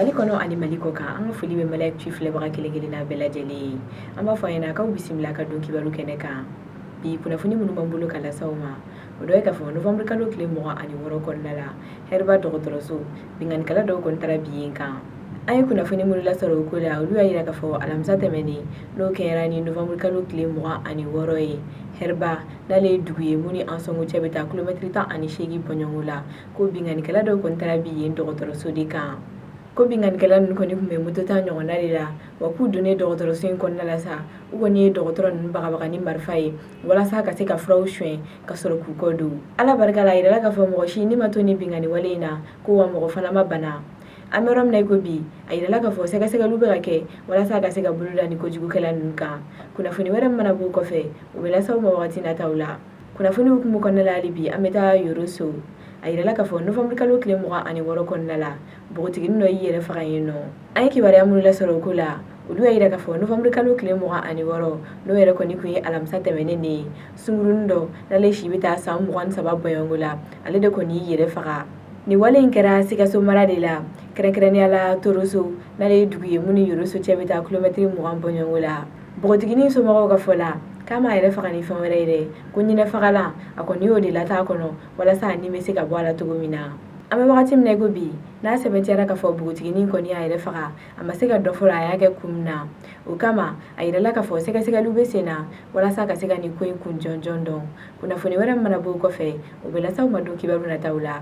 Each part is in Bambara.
Mali kɔnɔ ani Mali kɔ kan, an ka foli bɛ Mali Actu filɛbaga kelen kelenna bɛɛ lajɛlen ye. An b'a fɔ a ɲɛna k'aw bisimila ka don kibaru kɛnɛ kan. Bi kunnafoni minnu b'an bolo ka lase aw ma, o dɔ ye k'a fɔ novembre kalo tile 26 kɔnɔna la, Hɛriba dɔgɔtɔrɔso, binkannikɛla dɔw kɔni taara bin yen kan. An ye kunnafoni minnu lasɔrɔ o ko la, olu y'a jira k'a fɔ alamisa tɛmɛnen, n'o kɛra ni novembre kalo tile 26 ye, Hɛriba, n'ale ye dugu ye mun ni Ansɔngo cɛ bɛ taa kilomɛtiri 18 bɔɲɔgɔnko la, ko binkannikɛla dɔw kɔni taara bin yen dɔgɔtɔrɔso de kan. Ko binkannikɛla ninnu kɔni tun bɛ moto ta ɲɔgɔnna de la, wa k'u donnen dɔgɔtɔrɔso in kɔnɔna la sa, u kɔni ye dɔgɔtɔrɔ ninnu bagabaga ni marifa ye walasa ka se ka furaw suɲɛ ka sɔrɔ k'u kɔ don. Ala barika la, a yirala k'a fɔ mɔgɔ si ni ma to ni binkanni wale in na, ko wa mɔgɔ fana ma bana. An bɛ yɔrɔ min na i ko bi, a yirala k'a fɔ sɛgɛsɛgɛliw bɛ ka kɛ walasa ka se ka bolo da ni kojugukɛla ninnu kan. Kunnafoni wɛrɛ min mana b'o kɔfɛ, o bɛ lase aw ma wagati nataw la. Kunnafoni hukumu kɔnɔna la, hali bi an bɛ taa Yoroso. A yirala k'a fɔ novembre kalo tile 26 kɔnɔna la, npogotiginin dɔ y'i yɛrɛ faga yen nɔ. An ye kibaruya minnu lasɔrɔ o ko la, olu y'a yira k'a fɔ novembre kalo tile 26, n'o yɛrɛ kɔni tun ye alamisa tɛmɛnen de ye, sungurunin dɔ, n'ale si bɛ taa san 23 bɔɲɔgɔnko la, ale de kɔni y'i yɛrɛ faga. Nin wale in kɛra Sikaso mara de la, kɛrɛnkɛrɛnnenya la Toroso, n'ale ye dugu ye mun ni Yoroso cɛ bɛ taa kilomɛtiri 20 bɔɲɔgɔnko la. Npogotiginin somɔgɔw ka fɔ la, k'a m'a yɛrɛ faga ni fɛn wɛrɛ ye dɛ, ko ɲinɛ fagalan, a kɔni y'o de lat'a kɔnɔ walasa a ni bɛ se ka bɔ a la cogo min na. An bɛ wagati min na i ko bi, n'a sɛbɛntiyara k'a fɔ npogotiginin kɔni y'a yɛrɛ faga, a ma se ka dɔn fɔlɔ a y'a kɛ kun min na. O kama, a yirala k'a fɔ sɛgɛsɛgɛliw bɛ sen na walasa ka se ka nin ko in kun jɔnjɔn dɔn. Kunnafoni wɛrɛ min mana bɔ o kɔfɛ, o bɛ lase aw ma don kibaru nataw la.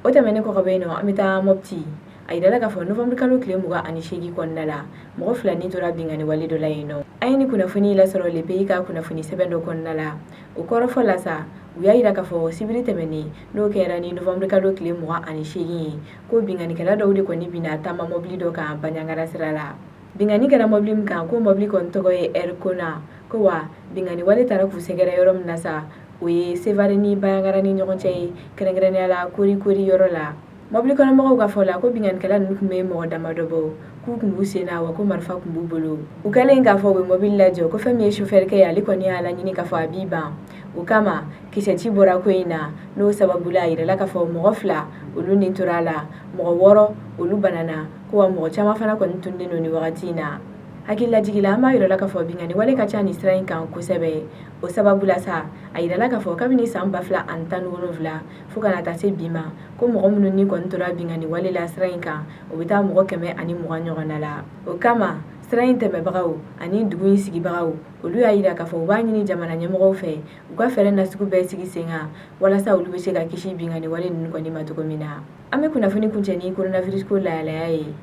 O tɛmɛnen kɔ ka bɔ yen nɔ, an bɛ taa Mɔpti. A yirala k'a fɔ novembre kalo tile 28 kɔnɔna la, mɔgɔ 2 ni tora binkanni wale dɔ la yen nɔ. An ye nin kunnafoni lasɔrɔ Le Pays ka kunnafoni sɛbɛn dɔ kɔnɔna la. O kɔrɔfɔ la sa, u y'a yira k'a fɔ sibiri tɛmɛnen, n'o kɛra ni novembre kalo tile 28 ye, ko binkannikɛla dɔw de kɔni binna taama mɔbili dɔ kan Banjagara sira la. Binkanni kɛra mɔbili min kan, ko mɔbili kɔni tɔgɔ ye Air Kona. Ko wa binkanni wale taara k'u sɛgɛrɛ yɔrɔ min na sa, o ye Sevare ni Banjagara ni ɲɔgɔn cɛ ye, kɛrɛnkɛrɛnnenya la Kori-Kori yɔrɔ la. Mɔbili kɔnɔmɔgɔw ka fɔ la, ko binkannikɛla ninnu tun bɛ mɔgɔ damadɔ bɔ, k'u tun b'u sen na, wa ko marifa tun b'u bolo. U kɛlen k'a fɔ u bɛ mɔbili lajɔ, ko fɛn min ye sofɛrikɛ ye, ale kɔni y'a laɲini k'a fɔ a b'i ban. O kama, kisɛci bɔra ko in na, n'o sababu la a yirala k'a fɔ mɔgɔ 2 olu ni tora a la, mɔgɔ 6 olu banana, ko wa mɔgɔ caman fana kɔni tununnen don nin wagati in na. Hakililajigin la, an b'a yirala k'a fɔ binkanni wale ka ca nin sira in kan kosɛbɛ. O sababu la sa, a yirala k'a fɔ kabini san 2017 fo ka na taa se bi ma, ko mɔgɔ minnu ni kɔni tora binkanni wale la sira in kan, o bɛ taa mɔgɔ 120 ɲɔgɔn na la. O kama, sira in tɛmɛbagaw ani dugu in sigibagaw, olu y'a yira k'a fɔ u b'a ɲini jamana ɲɛmɔgɔw fɛ, u ka fɛɛrɛ nasugu bɛɛ sigi sen kan walasa olu bɛ se ka kisi binkanni wale ninnu kɔni ma cogo min na. An bɛ kunnafoni kuncɛ ni coronavirus ko lahalaya ye.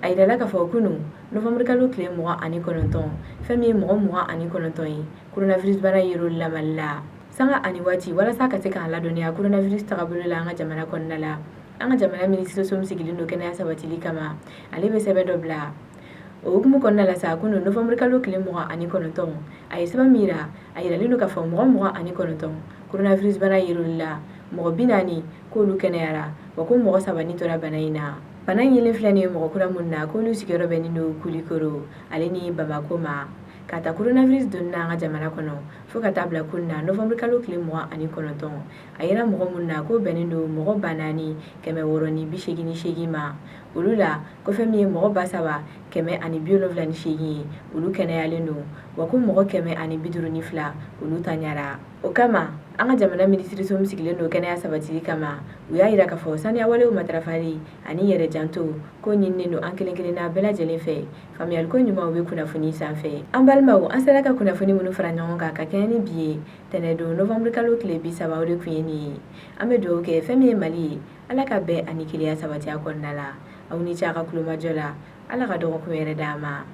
A yirala k'a fɔ kunun novembre kalo tile 29, fɛn min ye mɔgɔ 29 ye, coronavirus bana yer'olu la Mali la. Sanga ani waati, walasa ka se k'an ladɔnniya coronavirus tagabolo la an ka jamana kɔnɔna la, an ka jamana minisiriso min sigilen don kɛnɛya sabatili kama, ale bɛ sɛbɛn dɔ bila. O hukumu kɔnɔna la sa, kunun novembre kalo tile 29, a ye sɛbɛn min yira, a yiralen don k'a fɔ mɔgɔ 29, coronavirus bana yer'olu la, mɔgɔ 40 k'olu kɛnɛyara, wa ko mɔgɔ 3 ni tora bana in na. Bana in yelen filɛ nin ye mɔgɔ kura minnu na, k'olu sigiyɔrɔ bɛnnen don Kulikoro ale ni Bamako ma. Ka ta coronavirus donni na an ka jamana kɔnɔ fo ka taa bila kunun na novembre kalo tile 29, a yera mɔgɔ minnu na, k'o bɛnnen don mɔgɔ 4688 ma. Olu la, ko fɛn min ye mɔgɔ 3178 ye, olu kɛnɛyalen don, wa ko mɔgɔ 152 olu tanyara. O kama, an ka jamana minisiriso min sigilen don kɛnɛya sabatili kama, u y'a yira k'a fɔ saniya walew matarafali ani yɛrɛ janto ko ɲininen don an kelen kelenna bɛɛ lajɛlen fɛ. Faamuyaliko ɲumanw bɛ kunnafoni sanfɛ. An balimaw, an sera ka kunnafoni minnu fara ɲɔgɔn kan ka kɛɲɛ ni bi ye, tɛnɛdon novembre kalo tile 30, o de tun ye nin ye. An bɛ dugawu kɛ fɛn min ye Mali ye, Ala ka bɛn ani kelenya sabati a kɔnɔna la. Aw ni ce a ka kulomajɔ la. Ala ka dɔgɔkun yɛrɛ d'an ma.